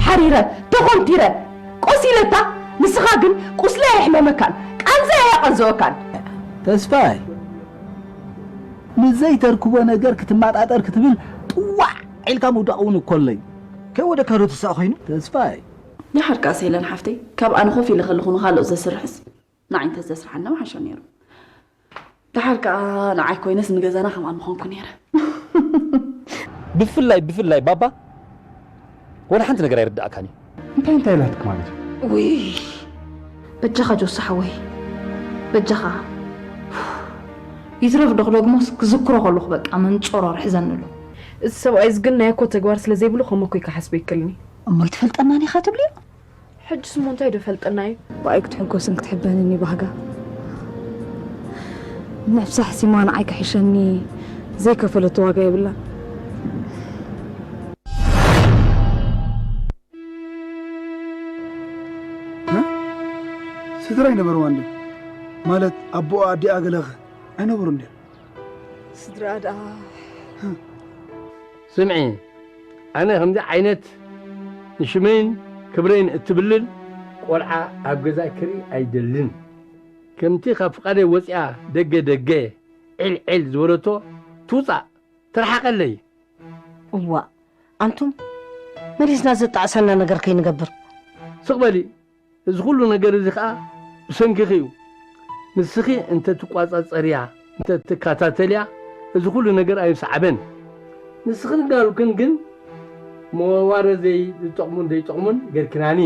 ሓሪረ፣ ተኾምቲረ፣ ቆሲለታ፣ ንስኻ ግን ቁስለይ ኣየሕመመካን፣ ቃንዘይ ኣየቐንዘወካን። ተስፋይ፣ ንዘይተርክቦ ነገር ክትመጣጠር ክትብል ጥዋዕ ኢልካ ምውዳቕ እውን እኮ ኣለይ። ከይወደካ ዶ ትሳእ ኮይኑ? ተስፋይ። ደሓር ከኣ ሰይለን ሓፍተይ፣ ካብ ኣነ ኮፍ ኢለ ከለኹ ንኻልኦት ዘስርሕስ፣ ንዓይ እንተዘስርሓና ምሓሸ ነይሩ። ደሓር ከኣ ንዓይ ኮይነስ ንገዛና ከምኣ ምኾንኩ ነይረ። ብፍላይ ብፍላይ ባባ ወላ ሓንቲ ነገር ኣይርድኣካን እዩ። እንታይ እንታይ ኢላትክ ማለት እዩ? ውይ በጃኻ ጆሲ ሓወይ በጃኻ። ይትረፍ ዶኽ ደግሞስ ክዝክሮ ከለኹ በቃ መንጨሮ ርሕዘኒ ኣሎ። እዚ ሰብኣይ እዚ ግን ናይ እኮ ተግባር ስለ ዘይብሉ ከምኡ እኮ እዩ ክሓስቦ ይክእልኒ። እሞ ይትፈልጠናን ኢኻ ትብልዮ? ሕጅስ እሞ እንታይ ዶ ፈልጠና እዩ? ብኣይ ክትሕጎስን ክትሕበንን እዩ ባህጋ። ምፍሳሕ ሲማ ንዓይ ክሕሸኒ ዘይከፈለቶ ዋጋ የብላን። ስድራ ኣይነበርዋ እንደ ማለት ኣቦኣ ኣዲኣ ገለኸ ኣይነበሩ እንደ ስድራ ደኣ ስምዒ ኣነ ከምዚ ዓይነት ንሽመይን ክብረይን እትብልል ቆልዓ ኣብ ገዛ ክርኢ ኣይደልን። ከምቲ ካብ ፍቓደይ ወፂኣ ደገ ደገ ዒል ዒል ዝበለቶ ትውፃእ ትርሓቐለይ። እዋእ ኣንቱም መሊስና ዘጣዕሰና ነገር ከይንገብር። ስቕ በሊ እዚ ኩሉ ነገር እዚ ኸኣ ብሰንክኺ እዩ። ንስኺ እንተ ትቋጻጸርያ እንተ ትከታተልያ እዚ ኩሉ ነገር ኣይምሰዓበን። ንስኽን ጋልክን ግን መዋረዘይ ዝጠቕሙን ዘይጠቕሙን ገርክናኒ።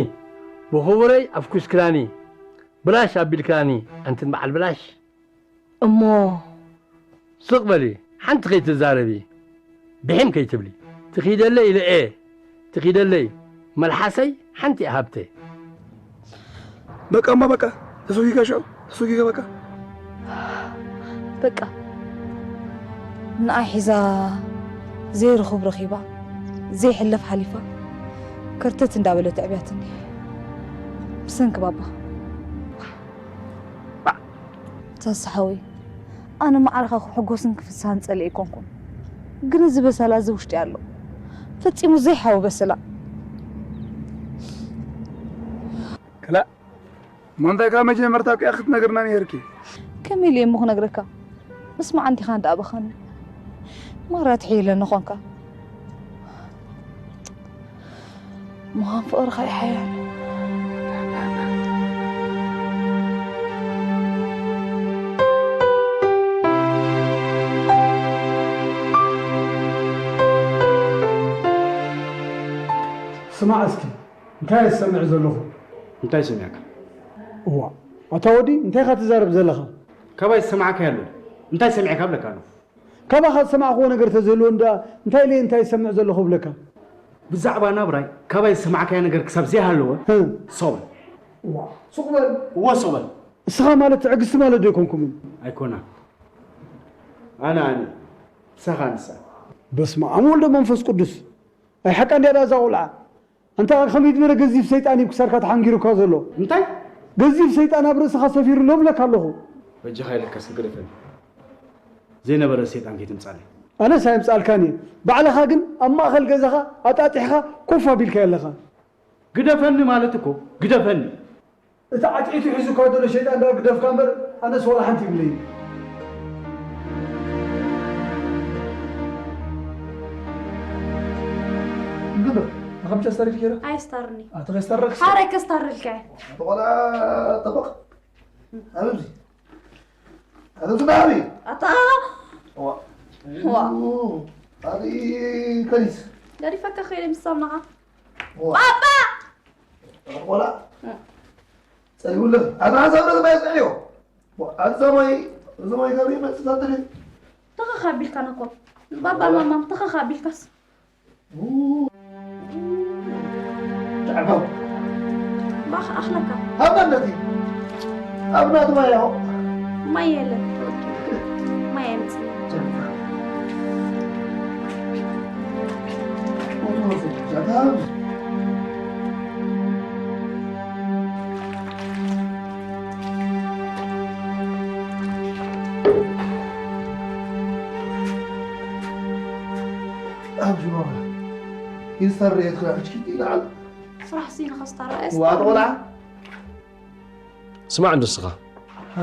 ብኽቡረይ ኣፍኩስክናኒ። ብላሽ ኣቢልክናኒ ኣንትን በዓል ብላሽ። እሞ ስቕ በሊ ሓንቲ ከይትዛረቢ ብሒም ከይትብሊ። ትኺደለይ ኢለ እየ ትኺደለይ መልሓሰይ ሓንቲ እያ ሃብተይ። በቃ እማ በቃ ተሰጊጋ ሽዑ ተሰጊጋ በቃ በቃ ንኣይ ሒዛ ዘይርኹብ ረኺባ ዘይሕለፍ ሓሊፋ ከርተት እንዳበለት ኣዕብያትኒ ብሰንኪ ባባ። ተስሓዊ ኣነ ማዕረኻ ክሕጎስን ክፍስሃን ጸሊእ ኣይኮንኩን፣ ግን እዚ በሰላ እዚ ውሽጢ ኣሎ ፈጺሙ ዘይሓዊ በሰላ። ክላእ እሞ እንታይ ካብ መጀመርታ እኮ ክትነግርና ነይርኪ። ከመይ ኢለ እሞ ክነግረካ? ምስማዕ እንዲኻ እንዳኣበኸኒ ማራ ትሕይለኒ ኾንካ። ምዃን ፍቕርኻ እዩ ሓያል። ስማዕ እስኪ እንታይ እየ ዝሰምዕ ዘለኹ? እንታይ ሰሚዕካ? እዋ ኣታ ወዲ እንታይ ኢኻ ትዛረብ ዘለኻ? ካባይ ዝሰማዕካዮ ኣሎ እንታይ ሰሚዕካ እብለካ ኣለኹ። ካባኻ ዝሰማዕክዎ ነገር ተዝህልወኒ ደኣ እንታይ ኢለ እንታይ ዝሰምዕ ዘለኹ እብለካ? ብዛዕባ ናብራይ ካባይ ዝሰማዕካዮ ነገር ክሳብ ዘይሃለወ ሶቕ በል። እዋ ሱቕ በል። እወ ሱቕ በል። እስኻ ማለት ትዕግስቲ ማለት ዶ ኣይኮንኩምን? ኣይኮናን። ኣነ ኣነ ምሳኻ ንሳ። በስመ ኣብ ወወልድ ወመንፈስ ቅዱስ። ኣይ ሓቃ እንድያ ደኣ እዛ ቆልዓ። ኣንታ ከመይ ዝበለ ገዚፍ ሰይጣን እዩ ክሳድካ ተሓንጊሩካ ዘሎ? እንታይ? ገዚፍ ሰይጣን ኣብ ርእስኻ ሰፊሩ ኣሎ እብለካ ኣለኹ። በጃኻ ኢለካ እስኪ ግደፈኒ። ዘይነበረ ሰይጣን ከይተምጻለይ። ኣነስ ኣየምጻልካን እየ። ባዕልኻ ግን ኣብ ማእኸል ገዛኻ ኣጣጢሕኻ ኮፍ ኣቢልካዮ ኣለኻ። ግደፈኒ ማለት እኮ ግደፈኒ። እቲ ዓትዒቱ ሒዙካ ዘሎ ሸይጣን ደኣ ግደፍካ እምበር ኣነስ ዋላ ሓንቲ ይብለይን። ግን ንኸምቻ ስታሪል ገይረ ኣየስታርኒ። ኣቲ ከስታረክ ሓረይ ከስታርልካ። ኣቲ ቆልዓ ጠበቕ። ኣብዚ ኣብዚ ናቢ ኣታ ዋ ኣቲ ከሊስ ገዲፈካ ከይደ ምስ ሳምናኻ ባባ ቆላ ጸይቡለ ኣና ዘብረ ዝማይ ጸልዮ ኣዘማይ ዘማይ ጋሪ መጽእ ሳትሪ ተኸኻቢልካ ነኮ ባባ ማማም ተኸኻቢልካስ ጃዕባው ባኽ ኣኽለካ ሃብና ነቲ ኣብና ትማያው ማይ የለን ማይ የምጽእ ይሰርሕ ክሕጅ ይልዓል። ስራሕ ሲ ንኸስታረቀ ዋት ቆልዓ ስማዕ እንዶ እስኻ ሃ፣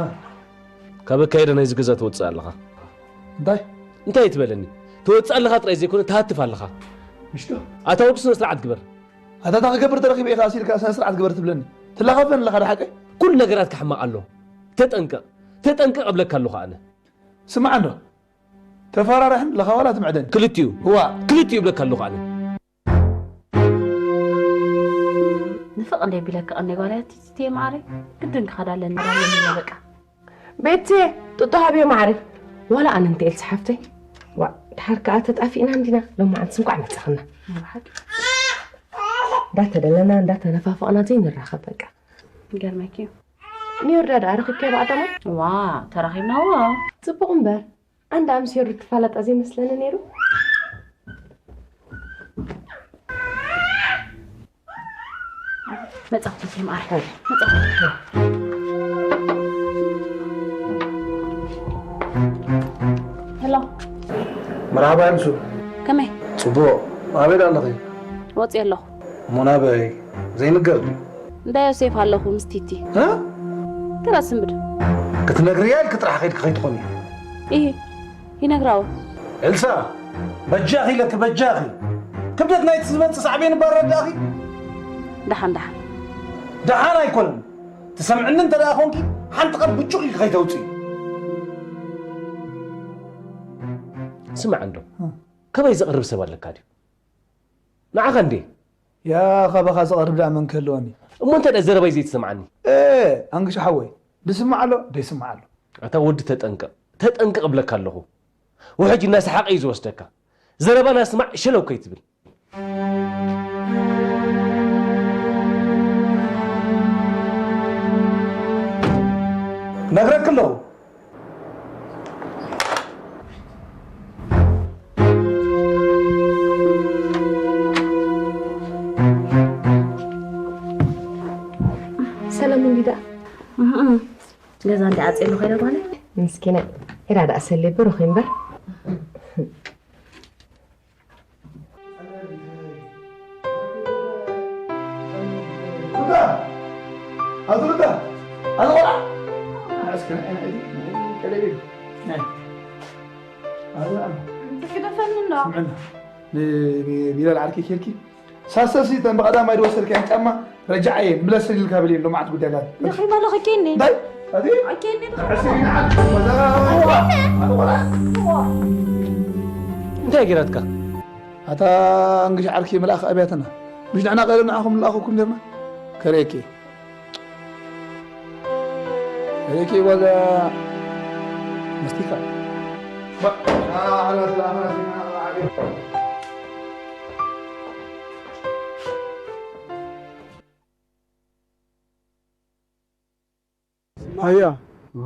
ካብ ኣካየደ ናይዚ ገዛ ትወፅእ ኣለኻ። እንታይ እንታይ ትበለኒ? ትወፅእ ኣለኻ ጥራይ ዘይኮነ ትሃትፍ ኣለኻ። ምሽቶ ኣታ ወዲ ስነ ስርዓት ግበር። ኣታ እንታይ ክገብር ተረኺበ ኢኻ ኣሲልካ ስነ ስርዓት ግበር ትብለኒ? ትላኻፈን ኣለኻ ዶ ሓቀይ? ኩሉ ነገራት ክሕማቕ ኣሎ። ተጠንቀቕ ተጠንቀቕ እብለካ ኣለኹ ኣነ። ስማዕ እንዶ ተፈራርሕን ለኻዋላ ትምዕደን ክልቲኡ እዋ ክልቲኡ እብለካ ኣለኹ ኣነ። ንፍቕ እንደ ቢለካ ቀንደ ጓልያ ቲቲቴ ማዕረይ ግድን ክኸዳ ኣለኒ ዳለኒ በቃ ቤቴ ጥጦ ሃብዮ ማዕሪ ዋላ ኣነ እንተ ኤልሲ ሓፍተይ ዋ ድሓር ከኣ ተጣፊእና እንዲና ሎማዓንትስ እንኳዕ መጻኽና ናይ ብሓቂ እንዳተደለና እንዳተነፋፈቕና ዘይንራኸብ በቃ ይገርመኪ እዩ ንዮርዳ ደኣ ረኺብካዮ ብኣዳማ ዋ ተራኺብናዎ ጽቡቕ እምበር ኣንዳ ምስ ዮርዲ ትፋለጣ ዘይመስለኒ ነይሩ መጻኹ ቲቲ ማዕረይ መጻኹ ሄሎ መርሓባ ኤልሱ። ከመይ ጽቡቕ። ኣበይ ደኣ ኣለኺ? ወፅየ ኣለኹ እሞ ናበይ? ዘይንገር ድዩ? እንዳ ዮሴፍ ኣለኹ ምስ ቲቲ እ? ገለ ስንብድ ክትነግርያ ኢልኪ ጥራሕ ከይድኪ ከይትኾኒ። ይህ ይነግራዎ ኤልሳ በጃኺ ኢለኪ በጃኺ። ክብደት ናይቲ ዝመጽእ ሳዕቤን እባ ረዳእኺ። ደሓን ደሓን ደሓን ኣይኮነን። ትሰምዕኒ እንተ ደኣ ኾንኪ ሓንቲ ቃል ብጩቕ ኢልኪ ከይተውጽኢ። ስማዕ እንዶ ካባይ ዘቕርብ ሰብ ኣለካ ድዩ? ንዓኻ እንዴ? ያ ካባኻ ዘቐርብ ደኣ መን ክህልወኒ? እሞ እንተ ደኣ ዘረባይ ዘይትሰምዓኒ? እ ኣንግሽ ሓወይ ድስማዕ ኣሎ ደይስማዕ ኣሎ። ኣታ ወዲ ተጠንቀቕ ተጠንቀቕ እብለካ ኣለኹ። ውሕጅ እናሰሓቐ እዩ ዝወስደካ። ዘረባና ስማዕ ሸለው ከይትብል። ነግረኪ ኣለኹ። ሰለሙን ዲዳ ገዛ እንዲ ዓፅየሉ ከይደ ጓለ ምስኪና ኢራ ደኣ ሰሌ ብሩኽ እምበር ሉታ ኣቶ ሉታ ኣነ ቆልዓ እስከ ናይ ናይ ቀለቤ ናይ ኣዛ ትክደፈኒ እንዶ ስምዕና ንቢላል ዓርኪ ኬልኪ ሳሰሲ ተን ብቐዳማይ ድወሰድካየን ጫማ ረጃዓየን ምለሰል ኢልካ በልየን ሎማዓት ጉዳያታት ደኺማ ኣለኺ ኬኒ እንታይ ኣቲ ኬኒ ሕስቢና ዓድ ወዛ ኣነ ቆልዓ እንታይ ገይራትካ? ኣታ እንግሽ ዓርኪ መልኣኽ ኣብያትና ምሽ ንሕና ቀደም ንዓኹም ንልኣኹኩም ነርና ከርእየኪ ከርእየኪ ወላ መስቲካ ኣያ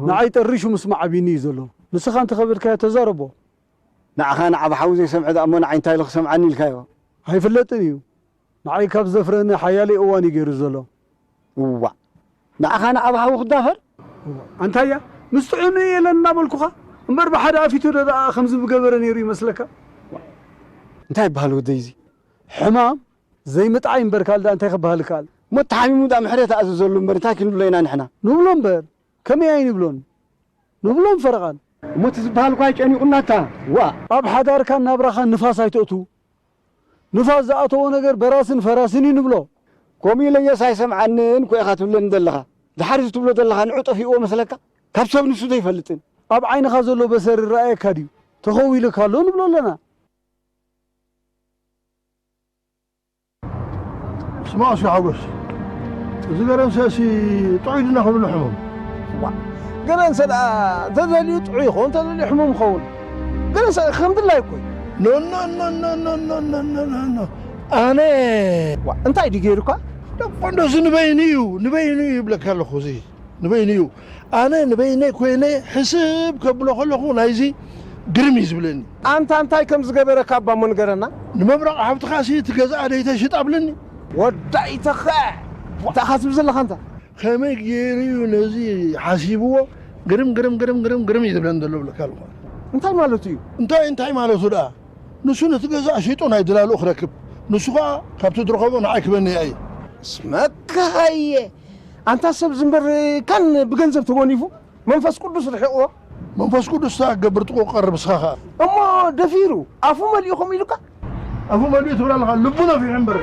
ንዓይ ጠሪሹ ምስማዕ ኣቢኒ እዩ ዘሎ። ንስኻ እንተኸበድካዮ ተዛረቦ። ንዓኻ ንዓብ ሓው ዘይሰምዐ ደኣ እሞ ንዓይ እንታይ ኢሉ ክሰምዓኒ ኢልካዮ? ኣይፍለጥን እዩ። ንዓይ ካብ ዘፍረኒ ሓያለይ እዋን እዩ ገይሩ ዘሎ። እዋእ ንዓኻ ንዓብ ሓው ክዳፈር? ኣንታያ ምስ ጥዑም እየ ኢለ እናበልኩኻ እምበር ብሓደ ኣፊቱ ዶ ደኣ ከምዚ ምገበረ ነይሩ ይመስለካ? እንታይ ይበሃል ወደይ እዚ? ሕማም ዘይምጥዓይ እምበር ካልእ ደኣ እንታይ ክበሃል ይከኣል? እሞ ተሓሚሙ ደኣ ምሕረት ኣእዝዘሉ እምበር እንታይ ክንብሎ ኢና ንሕና? ንብሎ እምበር ከመይ ኣይንብሎን? ንብሎም ፈረቓን። እሞ እቲ ዝበሃል እኳ ኣይጨኒቑና እታ ዋእ! ኣብ ሓዳርካን ናብራኻን ንፋስ ኣይተእቱ። ንፋስ ዝኣተዎ ነገር በራስን ፈራስን እዩ ንብሎ። ከምኡ ኢለዮስ ኣይሰምዓንን እኮ ኢኻ ትብለኒ ዘለኻ። ድሓር እዚ ትብሎ ዘለኻ ንዑ ጠፊእዎ መስለካ? ካብ ሰብ ንሱ ዘይፈልጥን። ኣብ ዓይንኻ ዘሎ በሰር ይረኣየካ ድዩ? ተኸዊሉካ ኣሎ ንብሎ ኣለና። ስማዕ እስኪ ሓጎስ፣ እዚ ገረንሰ ሲ ጥዑይ ድና ክብሉ ሕሙም? ገረንሰ ደኣ ተደልዩ ጥዑይ ይኸውን፣ ተደልዩ ሕሙም ይኸውን። ገረንሰ ከም ድላይ እኮ እዩ። ኖኖኖኖኖኖኖኖኖኖ ኣነ ዋ እንታይ ድዩ ገይሩካ? ደቆ እንዶ እዚ ንበይኑ እዩ ንበይኑ እዩ ይብለካ ኣለኹ እዚ ንበይኑ እዩ ኣነ ንበይነይ ኮይነ ሕስብ ከብሎ ከለኹ ናይዚ ግርም እዩ ዝብለኒ። ኣንታ እንታይ ከም ዝገበረካ እባ እሞ ንገረና። ንመብራቕ ሓብትኻሲ እቲ ገዛኣ ደይተሽጥ ኣብለኒ። ወዳኢተኸ እንታይ ኢኻ ትብል ዘለኻ ኣንታ? ከመይ ገይሩ እዩ ነዚ ሓሲብዎ ግርም ግርም ግርም ግርም ግርም እዩ ዝብለኒ ዘሎ እብለካ ኣለኹ። እንታይ ማለቱ እዩ? እንታይ እንታይ ማለቱ ደኣ? ንሱ ነቲ ገዛእ ሸይጡ ናይ ድላልኡ ክረክብ ንሱ ኸኣ ካብቲ ትረኸቦ ንዓይ ክበኒ እየ። ስመካኻየ ኣንታ ሰብ ዝንበር ካን ብገንዘብ ተጎኒፉ መንፈስ ቅዱስ ርሒቕዎ። መንፈስ ቅዱስ እንታይ ክገብር ጥቁ ቀርብ እስኻ ኸኣ። እሞ ደፊሩ ኣፉ መሊኡ ከምኡ ኢሉካ? ኣፉ መሊኡ ትብል ኣለኻ፣ ልቡ ነፊሑ እምበር።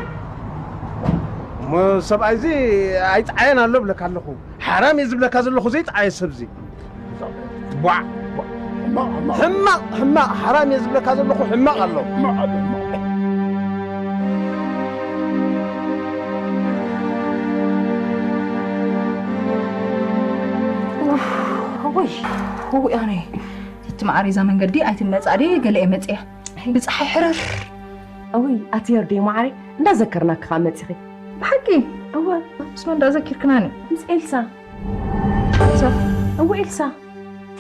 እሞ ሰብኣይ እዚ ኣይጠዓየን ኣሎ ብለካ ኣለኹ። ሓራም እየ ዝብለካ ዘለኹ ዘይጠዓየ ሰብ እዚ። ቧዕ። ሕማቕ፣ ሕማቕ፣ ሕማቕ፣ ሓራም እየ ዝብለካ ዘለኹ ሕማቕ ኣሎ። ሕማቕ ኣሎ፣ ሕማቕ። ወይ ወይ ኣነ እቲ መዓር እዛ መንገዲ ኣይትመጻእ ድየ ገለ እየ መጽያ ብፀሓይ ሕርር እውይ ኣቲ ዮርዲ ማዓረይ እንዳዘከርናኪ ከዓ መፂኺ። ብሓቂ እወ ምስ መን እንዳዘኪርክናኒ ምስ ኤልሳ። ኤልሳ እወ ኤልሳ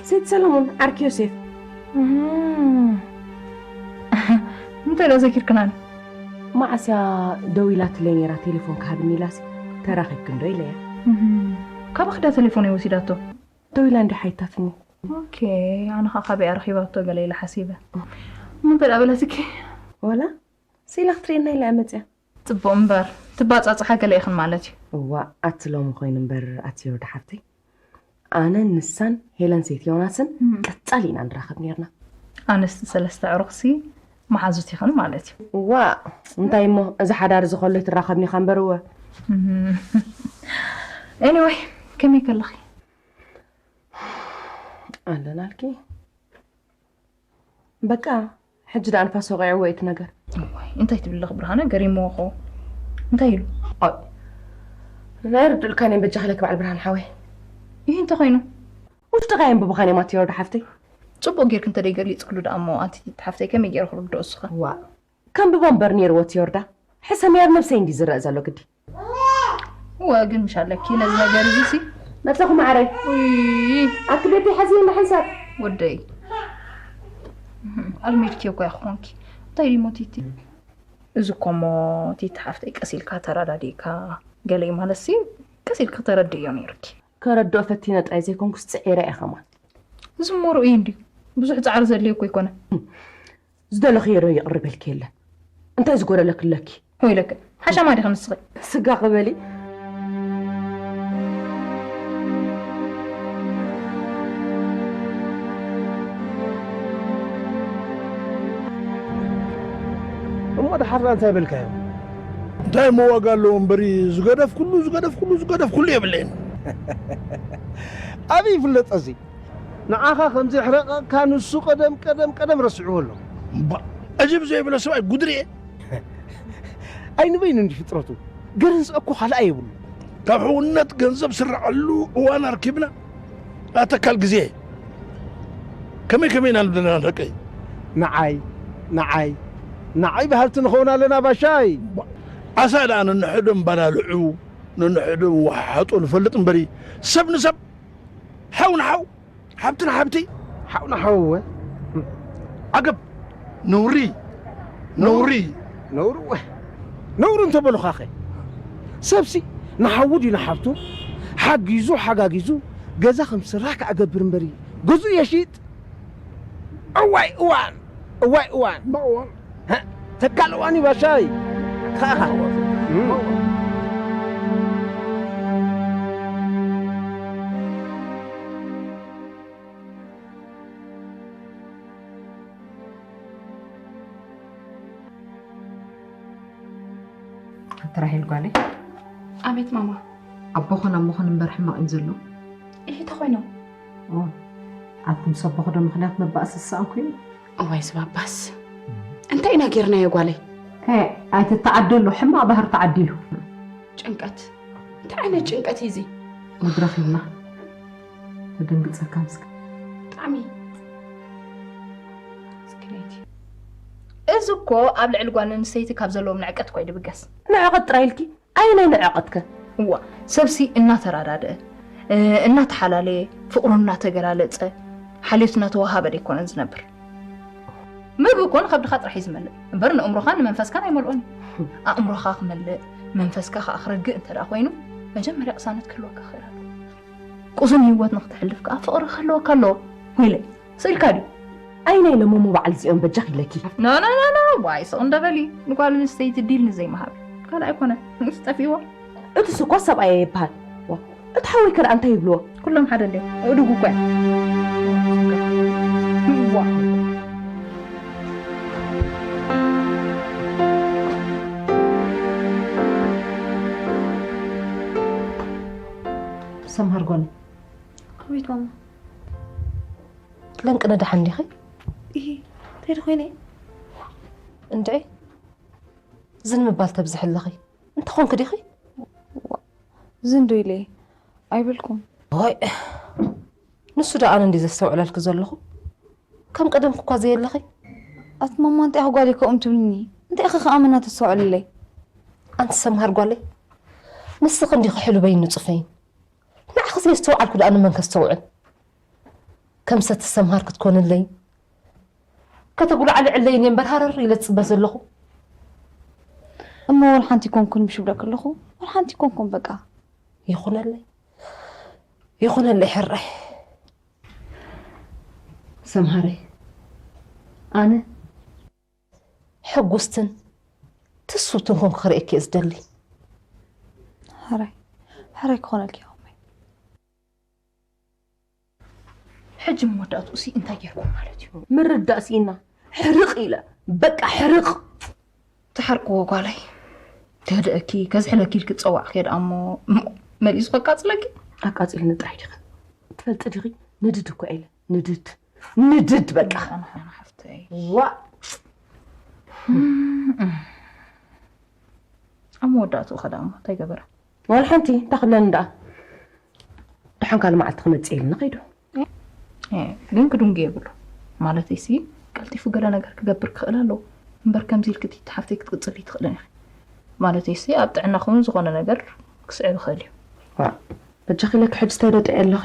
ሰይቲ ሰለሙን ዓርኪ ዮሴፍ። እም። እንታይ እንዳዘኪርክናኒ መዓስያ ደዊላትለይ ነይራ ቴሌፎን ክሃብኒ ኢላሲ ተራኺብክን ዶ ኢለያ። እም። ካባኺ ዳ ቴሌፎነይ ወሲዳቶ ደዊላ እንዲ ሓይታትኒ። ኦኬ ኣነ ኸዓ ካበይ ረኺባቶ ገለ ኢለ ሓሲበ። እሞ እንታይ ደኣ በለትኪ? ዋላ ስኢላ ክትርእየና ኢላ እያ መፅያ። ፅቡቕ እምበር ትባፃፅሓ ገለ ኢኽን ማለት እዩ። እዋእ ኣቲ ሎሚ ኮይኑ እምበር ኣቲ ዮርዲ ሓፍተይ ኣነን ንሳን ሄለን ሰይቲ ዮናስን ቀፃሊ ኢና ንራኸብ ነይርና። ኣነስቲ ሰለስተ ኣዕሩኽሲ መሓዙት ኢኽን ማለት እዩ። እዋእ እንታይ እሞ እዚ ሓዳር እዚ ከሎ ኣይትራኸብን ኢኻ እምበር እወ። ኤኒወይ ከመይ ከለኺ? ኣለናልኪ በቃ ሕጂ ደኣ ንፋስ ወቒዕዎ እዩ እቲ ነገር። እዋይ እንታይ ትብሊ ኣለኺ ብርሃነ ገሪምዎ እኮ። እንታይ ኢሉ? ኣይ ናይ ርድኡልካ ነይ በጃኺ ለኪ በዓል ብርሃን ሓወይ። ይህ እንታይ ኮይኑ? ውሽጥኻ የንብቡኻ ነይ ማቴዎ ዶ ሓፍተይ። ጽቡቕ ጌርኪ እንተደይ ገሊጽክሉ ደኣ እሞ ኣንቲ ሓፍተይ ከመይ ገይረ ክርድኦ እስኻ? ዋእ ከንብቦ እምበር ነይርዎ ቲዮርዳ። ሕሰምያ ኣብ ነብሰይ እንዲ ዝረአ ዘሎ ግዲ። እወ ግን ምሽ ኣለኪ ነዚ ነገር እዚ ሲ መጻኹ ማዕረይ ውይ ኣቲ ቤተይ ሓዚኒ ሓንሳብ ወደይ ኣልሚድኪ እኮ ኢኺ ኮንኪ እንታይ ድሞ ቲቲ እዚ እኮ እሞ ቲቲ ሓፍተይ ቀስ ኢልካ ተረዳዲእካ ገለ ማለት ሲ ቀስ ኢልካ ተረድእዮ ነይርኪ ከረድኦ ፈቲነ ጥራይ ዘይኮንኩስ ጽዒረ እየ ከማን ዝሞ ርእዩ እንድዩ ብዙሕ ጻዕሪ ዘድልዮ እኮ ኣይኮነ ዝደለኽዮ ዶ ይቕርበልኪ የለን እንታይ ዝጎደለኪ ኣለኪ ወይለክ ሓሻማ ዲኺ ንስኺ ስጋ ክበሊ እሞ ድሓርና እንታይ በልካዮ እንታይ እሞ ዋጋ ኣለዎ እምበሪ ዝገደፍ ኩሉ ዝገደፍ ኩሉ ዝገደፍ ኩሉ የብለየን ኣበይ ይፍለጥ እዚ ንዓኻ ከም ዘሕረቐካ ንሱ ቀደም ቀደም ቀደም ረሲዕዎ ኣሎ። እባ ዕጅብ ዘይብሎ ሰብኣይ ጉድ ርኤ። ኣይንበይኑ እንዲ ፍጥረቱ ገርንስ እኮ ካልኣ የብሉ። ካብ ሕውነት ገንዘብ ስረዓሉ እዋን ኣርኪብና ኣተካል ግዜ ከመይ ከመይ ኢና ዘለና ደቀይ ንዓይ ንዓይ ንዓይ በሃልቲ ንኸውን ኣለና ባሻይ ዓሳ ደኣ ነንሕድም ባላልዑ ነንሕድም ወሓጡ ንፈልጥ እምበሪ ሰብ ንሰብ ሓው ንሓው ሓብቲ ንሓብቲ ሓው ንሓው እወ ዓገብ ነውሪ ነውሪ ነውሪ እወ ነውሪ እንተበሉኻኸ ሰብሲ ንሓዉ ድዩ ንሓብቱ ሓጊዙ ሓጋጊዙ ገዛ ከም ስራሕ ክኣገብር እምበሪ ገዝኡ የሽጥ እዋይ እዋን እዋይ እዋን ተካል እዋን ይባሻይ ኻኻ ኣቲ ራሄል ጓለይ ኣቤት ማማ ኣቦኽን ኣሞኽን እምበር ሕማቕ እዩ ዘሎ እሂ ተኾይኖም ኣቲ ምስ ኣቦኺ ዶ ምኽንያት መባእሲ ዝሰኣንኩ እዩ እዋይ ዝባባስ እንታይ ኢና ጌርናዮ ጓለይ ኣይትተዓደሎ ሕማቕ ባህሪ ተዓዲሉ ጭንቀት እንታይ ዓይነት ጭንቀት እዩ እዚ ጉድ ረኺብና ተደንግጸካ ምስኪን ብጣዕሚ ምስኪነይቲ እዚ እኮ ኣብ ልዕሊ ጓል ኣንስተይቲ ካብ ዘለዎም ንዕቀት እኮ እዩ ድብገስ ንዕቐት ጥራይ ኢልኪ ኣየናይ ንዕቐትከ እዋ ሰብሲ እናተራዳድአ እናተሓላለየ ፍቕሩ እናተገላለጸ ሓልዮት እናተዋሃበ ደይኮነን ዝነብር ምግቢ እኮ ንኸብድኻ ጥራሕ እዩ ዝመልእ እምበር ንእምሮኻን ንመንፈስካን ኣይመልኦን እዩ ኣእምሮኻ ክመልእ መንፈስካ ከዓ ክረግእ እንተ ደኣ ኮይኑ መጀመርያ ቅሳነት ክህልወካ ክእል ኣለዎ ቁሱን ህይወት ንክትሕልፍ ከዓ ፍቕሪ ክህልወካ ኣለዎ ወይለይ ስእልካ ድዩ ኣይ ናይ ለሞሞ በዓል እዚኦም በጃኽ ኢለኪ ኖ ኖ ኖ ኖ ዋይ፣ ስቕ እንደ በሊ። ንጓል ኣንስተይቲ ዲል ንዘይምሃብ ካልእ ኣይኮነ፣ ንኡስ ጠፊእዎ። እቱስ እኳ ሰብኣየ ይበሃል። ዋ፣ እቲ ሓወይ ከ ደኣ እንታይ ይብልዎ? ኩሎም ሓደ እንድዮም። እድጉ እኮ እዮም። ዋ። ሰምሃር ጓል ኣቤት ማማ። ለንቅነ ደሓን ዲኺ? ይሄ እንታይ ደኾይነ? እንድዒ ዝን ምባል ተብዝሒ ኣለኺ። እንተኾንክ ዲኺ? ዝንዶ ኢለ ኣይበልኩም። ኦይ፣ ንሱ ደኣ ኣነ እንዲ ዘስተውዕለልኪ ዘለኹ። ከም ቀደምኪ እኳ ዘየለኺ። ኣቲ ማማ እንታይ ኢኺ ጓለይ ከምኡ ትብልኒ? እንታይ ኢኺ ከኣመና ተስተውዕልለይ? ኣንቲ ሰምሃር ጓለይ፣ ንስኺ እንዲኺ ሕሉበይን ንጹፈይን። ንዓኺ ዘየስተውዓልኩ ደኣ ንመን ከስተውዕል? ከም ሰቲ ሰምሃር ክትኮንለይ ከተጉላዕልዕለይን እየ እምበር ሃረር ኢለ ዝጽበ ዘለኹ። እሞ ወላ ሓንቲ ኮንኩን ምሽ ብለክ ኣለኹ። ወላ ሓንቲ ኮንኩን በቃ። ይኹነለይ፣ ይኹነለይ ሕራይ። ሰምሃረይ፣ ኣነ ሕጉስትን ትስውትን ኮንኩ ክርእየኪ እየ ዝደሊ። ሕራይ፣ ሕራይ ክኾነልኪ እየ ከመይ። ሕጂ መወዳእትኡ ሲ እንታይ ጌርኩም ማለት እዩ? ምርዳእ ስኢና። ሕርቕ ኢለ፣ በቃ ሕርቕ። ትሓርቅዎ ጓለይ። ከህድአኪ ከዝሕለኪ ኢልኪ ዝጸዋዕክዮ ደኣ እሞ መሊሱ ከቃጽለኪ። ኣቃጺልኒ ጥራይ ዲኺ? ትፈልጢ ዲኺ? ንድድ እኮ ኢለ። ንድድ። ንድድ በቃ። ኣነ ሓፍተይ። ዋ። ኣብ መወዳእትኡ ከ ደኣ እሞ እንታይ ገበረ? ዋላ ሓንቲ እንታይ ክብለኒ ደኣ? ደሓን ካልእ መዓልቲ ክመጽእ ኢልና ከይዱ። ግን ክድንጉ የብሉ። ማለተይሲ ቀልጢፉ ገለ ነገር ክገብር ክኽእል ኣለዎ። እምበር ከምዚ ኢልኪ ቲቲ ሓፍተይ ክትቅጽሊ ኣይትኽእልን ኢኺ። ማለተይሲ ኣብ ጥዕናኹም ዝኾነ ነገር ክስዕብ ይኽእል እዩ። ዋ፣ በጃኺ ኢለኪ ሕጂ ተደጥዐ ኣለኺ።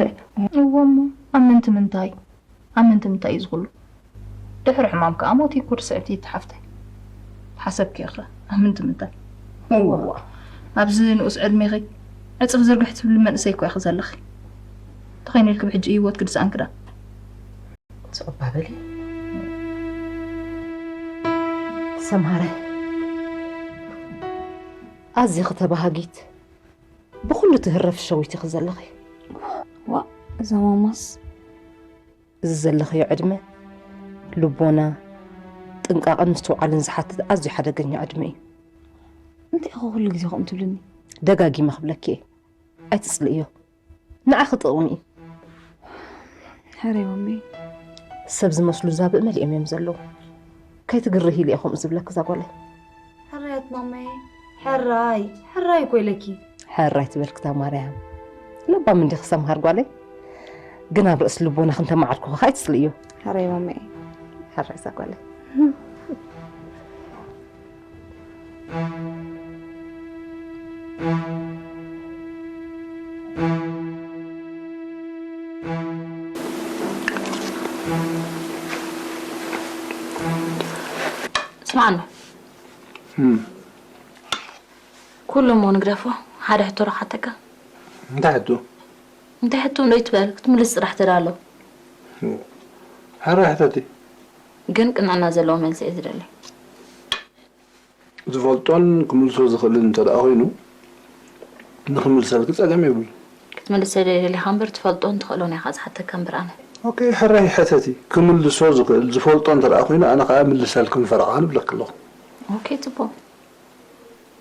እወ እሞ ኣብ ምንቲ ምንታይ? ኣብ ምንቲ ምንታይ እዩ ዝኹሉ? ድሕሪ ሕማም ከኣ ሞት ይኩር ስዕብቲ ይተሓፍተ። ሓሰብኪ ኢኺ ኣብ ምንቲ ምንታይ? እዋ፣ ኣብዚ ንኡስ ዕድሜኺ ዕጽፍ ዝርግሕ ትብሊ መንእሰይ እኮ ኢኺ ዘለኺ። ተኸይኑ ኢልኪ ብሕጂ ህይወትኪ ድስኣንኪ ዳ? ጽቕባ በሊ። ሰምሃረ፣ ኣዚኺ ተባሃጊት፣ ብኹሉ ትህረፊ ሸዊት ኢኺ ዘለኺ። ዋ፣ እዛ ማማስ እዚ ዘለኽዮ ዕድመ ልቦና፣ ጥንቃቐን ምስትውዓልን ዝሓትት ኣዝዩ ሓደገኛ ዕድመ እዩ። እንታይ ኢኹ ኩሉ ግዜ ከምኡ ትብልኒ? ደጋጊመ ክብለኪ እየ፣ ኣይትጽልእዮ። ንዓኺ ጥቕሚ እዩ። ሕራይ ማመይ። ሰብ ዝመስሉ ዛብእ መሊኦም እዮም ዘለዉ። ከይትግርሂ ኢለ እየ ከምኡ ዝብለኪ እዛ ጓለይ። ሕራይ ኣቲ ማመይ። ሕራይ፣ ሕራይ እኮ ኢለኪ። ሕራይ ትበልክታ ማርያም። ለባም እንዲኺ ሰምሃር ጓለይ። ግን ኣብ ርእሲ ልቦናኺ እንተመዓድኩኺ ከኣ ኣይትጽልእዮ። ሕራይ ማመይ። ሕራይ እዛ ጓለይ። ስማዕና፣ ኩሉ እሞ ንግደፎ። ሓደ ሕቶ ዶ ክሓተካ? እንታይ ሕቶ? እንታይ ሕቶ እንዶ ይትበል፣ ክትምልስ ጥራሕ ተዳሎ። ሕራይ ሕተቲ። ግን ቅንዕና ዘለዎ መልሲ እየ ዝደሊ። ዝፈልጦን ክምልሶ ዝኽእልን እንተ ደኣ ኮይኑ ንኽምልሰልኪ ጸገም የብሉን። ክትምልሰለይ ደሊኻ እምበር ትፈልጦን ትኽእሎን ኢኻ ዝሓተካ እምበር ኣነ። ኦኬ፣ ሕራይ ሕተቲ። ክምልሶ ዝኽእል ዝፈልጦ እንተ ደኣ ኮይኑ ኣነ ከኣ ምልሰልክን ፈረቓ ንብለኪ ኣለኹ። ኦኬ፣ ጽቡቕ።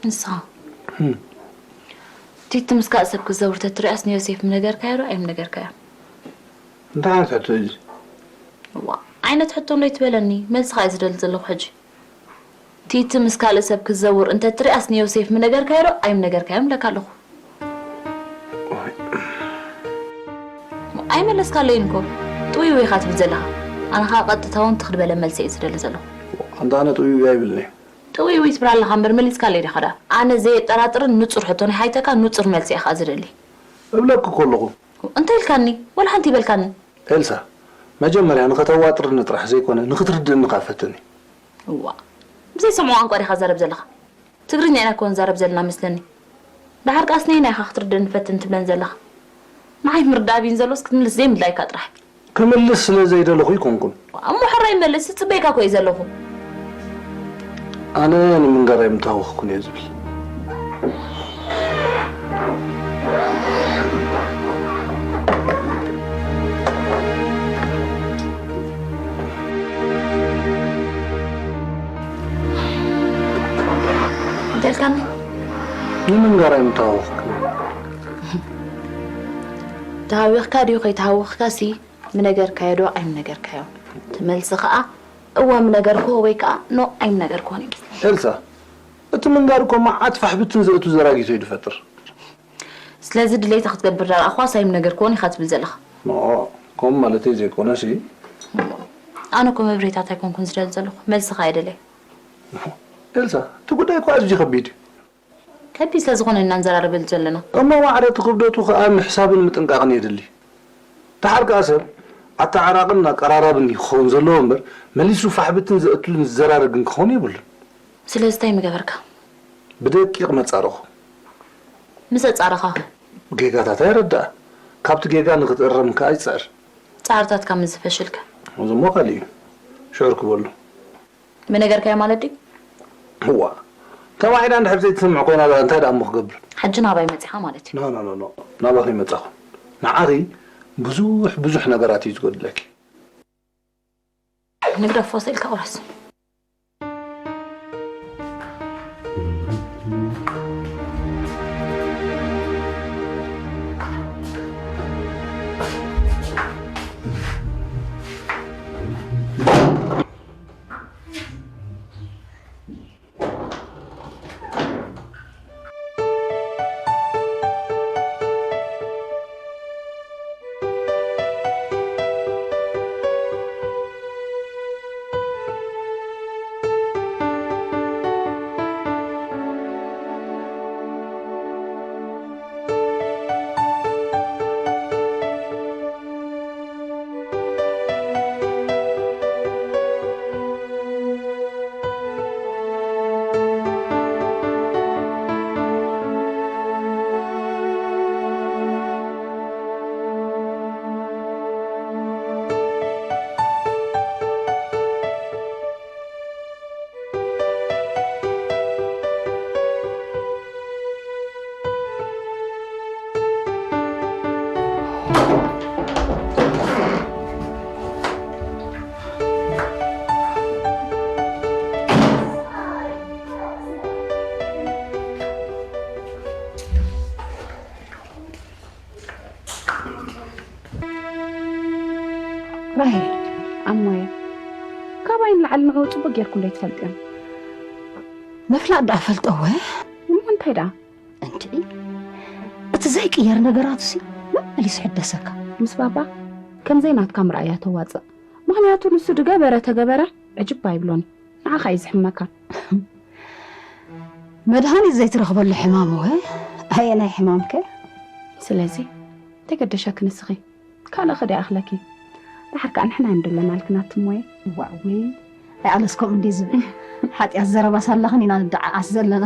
ንስኻ ቲቲ ምስ ካልእ ሰብ ክዘውር ተትሪኣስ ንዮሴፍ ምነገርካዮ ዶ ኣይምነገርካዮ? እንታይ ዓይነት ሕቶ እዩ እዚ? ዋ ዓይነት ሕቶ እንዶ ይትበለኒ፣ መልስኻ እየ ዝደሊ ዘለኹ ሕጂ። ቲቲ ምስ ካልእ ሰብ ክዘውር እንተትሪኣስ ንዮሴፍ ምነገርካዮ ዶ ኣይምነገርካዮን እብለካ ኣለኹ። ኣይመለስካለይን እኮ። ጥውይው ኢኻ ትብል ዘለኻ። ኣነ ኸኣ ቀጥታውን ትኽ ዝበለ መልሲ እየ ዝደሊ ዘለኹ። ኣንታ ኣነ ጥውይው ኣይብልን እየ። ጥውይውይ ትብል ኣለኻ እምበር መሊስካለይ ዲኻ ደኣ? ኣነ ዘየጠራጥርን ንጹር ሕቶ ናይ ሓይተካ ንጹር መልሲ እየ ኸኣ ዝደሊ። እብለኪ እኮ ኣለኹ። እንታይ ኢልካኒ? ወላ ሓንቲ ኣይበልካንን። ኤልሳ፣ መጀመርያ ንኸተዋጥርኒ ጥራሕ ዘይኮነ ንኽትርድእኒ ከኣ ፈትኒ። እዋእ፣ ብዘይሰምዖ ቋንቋ ዲኻ ትዛረብ ዘለኻ? ትግርኛ ኢና እኮ ንዛረብ ዘለና መስለኒ። ደሓር ከኣስ ነየናይ ኢኻ ክትርድእኒ ፈትን ትብለኒ ዘለኻ? ንዓይ ምርዳእ ኣብይን ዘሎስ ክትምልስ ዘይምድላይካ ጥራሕ። ክምልስ ስለ ዘይደለኹ ኣይኮንኩን። እሞ ሕራይ መልስ ዝጽበየካ እኮ እየ ዘለኹ። ኣነ ንምንጋር ኣይምተሃወኽኩን እየ ዝብል። እንታይ ኢልካኒ? ንምንጋር ኣይምተሃወኽኩን። ተሃዊኽካ ድዩ ከይተሃወኽካ ሲ ምነገርካዮ ዶ ኣይምነገርካዮ? እቲ መልሲ ከኣ እወ ምነገርክዎ ወይ ከኣ ኖ ኣይምነገርክዎን እዩ። ኤልሳ፣ እቲ ምንጋር እኮ መዓት ፋሕብትን ዘእቱ ዘራጊቶ እዩ ዝፈጥር። ስለዚ ድሌታ ክትገብር ዳርኣኳስ ኣይምነገርክዎን ኢኻ ትብል ዘለኻ። ኖ፣ ከምኡ ማለተይ ዘይኮነሲ። ኣነ እኮ መብርሂታት ኣይኮንኩን ዝደሊ ዘለኹ፣ መልስኻ እየ ደልየ። ኤልሳ፣ እቲ ጉዳይ እኮ ኣዝዩ ከቢድ እዩ። ከቢድ ስለ ዝኾነ ኢና ንዘራረበሉ ዘለና። እሞ ማዕረ እቲ ክብደቱ ከኣ ምሕሳብን ምጥንቃቕን የድሊ። ደሓር ከኣ ሰብ ኣተዓራቕን ኣቀራራብን እዩ ክኸውን ዘለዎ እምበር መሊሱ ፋሕብትን ዘእትሉን ዝዘራረግን ክኸውን የብሉን። ስለዚ እንታይ ምገበርካ? ብደቂቕ መጻረኹ። ምስ ኣጻረኻኸ? ጌጋታታ ይርዳእ። ካብቲ ጌጋ ንክትእረም ከኣ ይጽዕር። ጻዕርታትካ ምስ ዝፈሽልከ? እዚ እሞ ካልእ እዩ። ሽዑ ርክበሉ። ምነገርካዮ ማለት ድዩ? እዋ። ተባዒላ እንድሕር ዘይትሰምዕ ኮይና ደኣ እንታይ ደኣ እሞ ክገብር? ሕጂ ናባይ መጺኻ ማለት እዩ። ኖ፣ ኖ፣ ኖ፣ ኖ። ናባኺ መጻኹ። ንዓኺ ብዙሕ፣ ብዙሕ ነገራት እዩ ዝጎድለኪ። ንግደፎ ስኢልካ ቁረስ። ራሄል፣ ኣሞየ፣ ካባይ ንላዕሊ ንዕኡ ጽቡቕ ጌርኩም ዶ ኣይትፈልጥዮን? ምፍላጥ ደኣ ፈልጠወ። እሞ እንታይ ደኣ? እንድዒ፣ እቲ ዘይቅየር ነገራቱሲ መመሊሱ ይሕደሰካ። ምስ ባባ ከም ዘይናትካ ምርኣያ ተዋጽእ። ምኽንያቱ ንሱ ድገበረ ተገበረ ዕጅብ ኣይብሎን። ንዓኻ እዩ ዝሕመካ። መድሃኒት ዘይትረኽበሉ ሕማም ወ ኣየናይ ሕማምከ? ስለዚ ተገደሸኪ ንስኺ ካልእኺ ዶ ይኣኽለኪ? ድሓር ከኣ ንሕና ኢና ደለናልኪ ናቲ እሞየ። ዋእ ወይ ኣይ ኣለስ ከምኡ እንድዩ ዝብል ሓጢኣት ዘረባ ሳላኽን ኢና ንደዓዓስ ዘለና።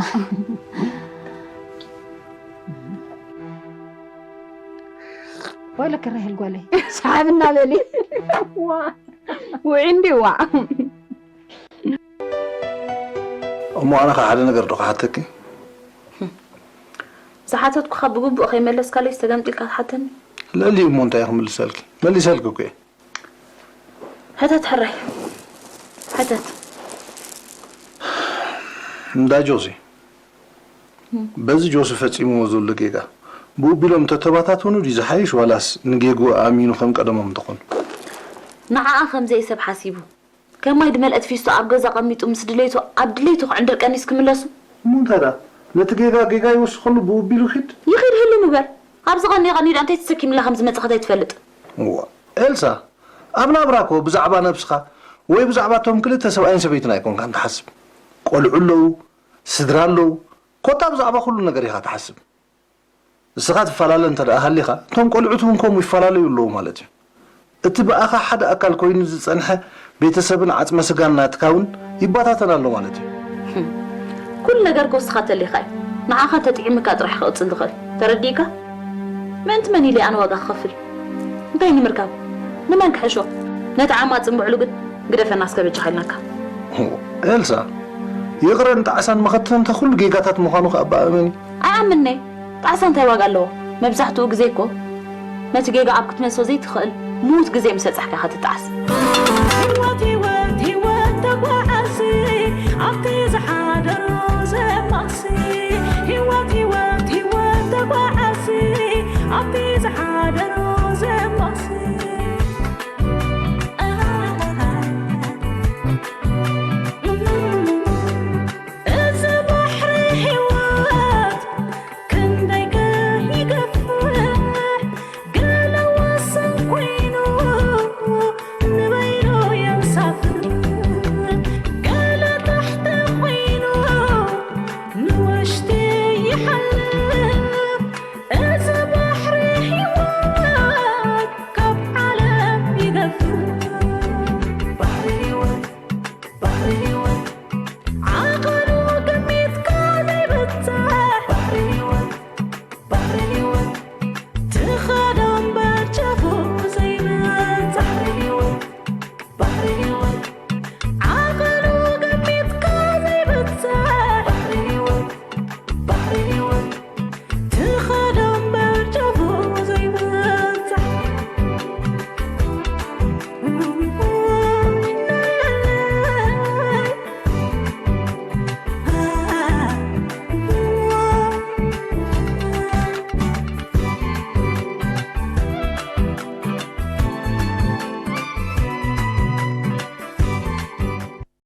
ወይለኪ ራሄል ጓለይ ሰሓብ እናበሊ ዋ ውዒ እንዲ ዋ እሞ ኣነ ካብ ሓደ ነገር ዶ ክሓተኪ? ዝሓተትኩኻ ብግቡእ ከይመለስካለይ ዝተገምጢልካ ትሓተኒ? ልዕሊኡ እሞ እንታይ ክምልሰልኪ? መሊሰልኪ እኮ እየ። ሕተት ሕራይ ሕተት። እንዳ ጆሲ በዚ ጆሲ ፈጺምዎ ዘሎ ጌጋ ብኡ ቢሎም እንተተባታተኑ ድዩ ዝሓይሽ ዋላስ ንጌግኡ ኣሚኑ ከም ቀደሞም እንተኾኑ? ንዓኣ ከም ዘይሰብ ሓሲቡ ከም ማይ ድመልአት ፊስቶ ኣብ ገዛ ቀሚጡ ምስ ድሌቱ ኣብ ድሌቱ ክዕንድር ቀኒስ ክምለሱ። እሞ እንታይ ደኣ ነቲ ጌጋ ጌጋ ይወስኸሉ ብኡ ቢሉ ኺድ። ይኺድ ህልም በል ኣብዚ ቀኒኻ ኒዳ እንታይ ተሰኪምላ ከም ዝመጽእ እንታይ ትፈልጥ። እዋ ኤልሳ ኣብ ናብራ እኮ ብዛዕባ ነብስኻ ወይ ብዛዕባ እቶም ክልተ ሰብኣይን ሰበይትን ኣይኮንካን ትሓስብ። ቆልዑ ኣለዉ፣ ስድራ ኣለዉ፣ ኮታ ብዛዕባ ኩሉ ነገር ኢኻ ትሓስብ። ንስኻ ትፈላለ እንተ ደኣ ሃሊኻ እቶም ቆልዑት እውን ከምኡ ይፈላለዩ ኣለዉ ማለት እዩ። እቲ ብኣኻ ሓደ ኣካል ኮይኑ ዝጸንሐ ቤተሰብን ዓጽመ ስጋን ናትካ እውን ይባታተን ኣሎ ማለት እዩ። ኩሉ ነገር ክወስኻ ተሊኻ እዩ። ንዓኻ ተጥዒምካ ጥራሕ ክቕጽል ዝኽእል ተረዲእካ? ምእንቲ መን ኢለ ኣነ ዋጋ ክኸፍል? እንታይ ንምርካብ? ንመን ክሕሾ? ነቲ ዓማጽ እምብዕሉ ግን ግደፈና እስከ በጃኻ ኢልናካ። ኤልሳ ይቕረን ጣዕሳን መኸተምታ ኩሉ ጌጋታት ምዃኑ ከኣ ብኣእመን እዩ። ኣይኣምንነ። ጣዕሳ እንታይ ዋጋ ኣለዎ? መብዛሕትኡ ግዜ እኮ ነቲ ጌጋ ኣብ ክትመልሶ ዘይትኽእል ምዉት ግዜ ምስ በጻሕካ ኢኻ ትጣዕስ። ህይወት ህይወት